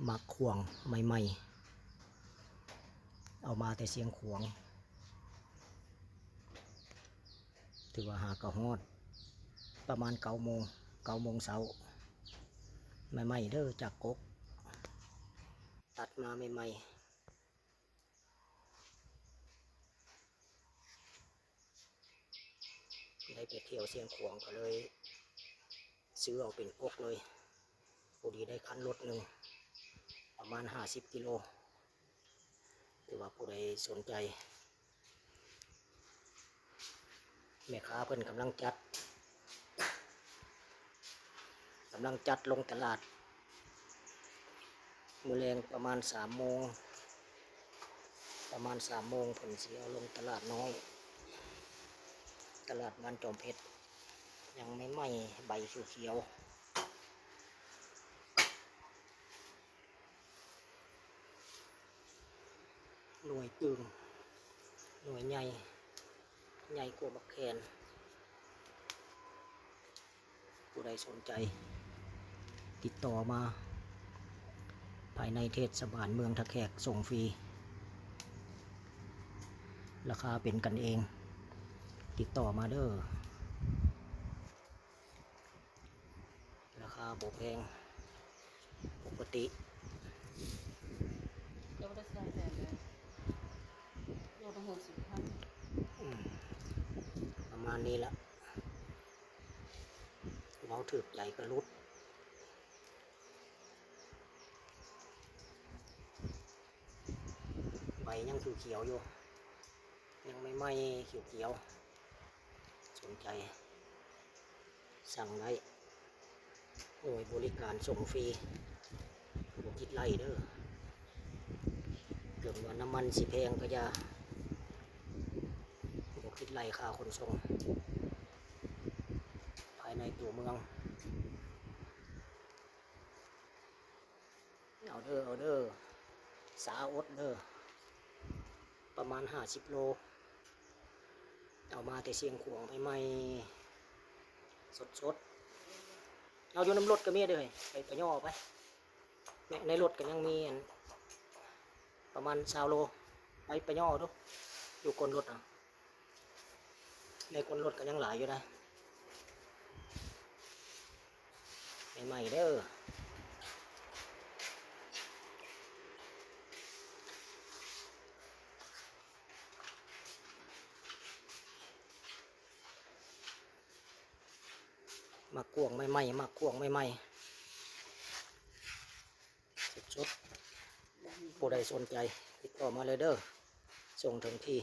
ໝາກຂວາງໃໝ່ໆ ເອົາມາແຕ່ຊຽງຂວາງ ຖືວ່າຫາກະຮອດ ປະມານເກົ້າໂມງ ເກົ້າໂມງເຊົ້າ ໃໝ່ໆເດີ ຈາກກົກ ຕັດມາໃໝ່ໆ. ໄດ້ໄປທ່ຽວຊຽງຂວາງ ກໍເລີຍຊື້ເອົາເປັນກົກເລີຍ ພໍດີໄດ້ຄັນລົດໜຶ່ງ ປະມານຫ້າສິບກິໂລ ຫຼືວ່າຜູ້ໃດສົນໃຈ ແມ່ຄ້າເພິ່ນກຳລັງຈັດ ກຳລັງຈັດລົງຕະຫຼາດ ມື້ແລງປະມານສາມໂມງ ປະມານສາມໂມງເພິ່ນຊິເອົາລົງຕະຫຼາດນ້ອຍ ຕະຫຼາດບ້ານຈອມເພັດ ຍັງໃໝ່ໆ ໃບຂຽວໆ. ໜ່ວຍຕຶງ ໜ່ວຍໃຫຍ່ ໃຫຍ່ກວ່າໝາກແຄນ ຜູ້ໃດສົນໃຈ ຕິດຕໍ່ມາ ພາຍໃນເທດສະບານເມືອງທ່າແຂກ ສົ່ງຟຣີ ລາຄາເປັນກັນເອງ ຕິດຕໍ່ມາເດີ. ລາຄາບໍ່ແພງ ປົກກະຕິ ໂລລະຫົກສິບພັນ ອືມ ປະມານນີ້ລະ ເວົ້າຖືກໃຈກະຫຼຸດ ໃບຍັງຂຽວໆຢູ່ ຍັງໃໝ່ໆ ຂຽວໆ ສົນໃຈສັ່ງໄດ້ ໜ່ວຍບໍລິການສົ່ງຟຣີ ບໍ່ຄິດໄລ່ເດີ ເຖິງວ່ານ້ຳມັນຊິແພງກະຢ່າ ບໍ່ຄິດໄລ່ຄ່າຂົນສົ່ງ ພາຍໃນຕົວເມືອງ. ເອົາເດີ ເອົາເດີ ສາອົດເດີ ປະມານຫ້າສິບໂລ ເອົາມາແຕ່ຊຽງຂວາງໃໝ່ໆ ສົດໆ ເອົາຢູ່ນຳລົດກະມີເດີ ໄປ ໄປຍໍໄປ ໃນ ໃນລົດກະຍັງມີອັນ ປະມານຊາວໂລ ໄປ ໄປຍໍເອົາດູ ຢູ່ກົ້ນລົດຫັ້ນ ໃນກົ້ນລົດກະຍັງຫຼາຍຢູ່ນະ ໃໝ່ໆເດີ ໝາກຂວາງໃໝ່ໆ ໝາກຂວາງໃໝ່ໆ ສົດໆ ຜູ້ໃດສົນໃຈຕິດຕໍ່ມາເລີຍເດີ ສົ່ງເຖິງທີ່.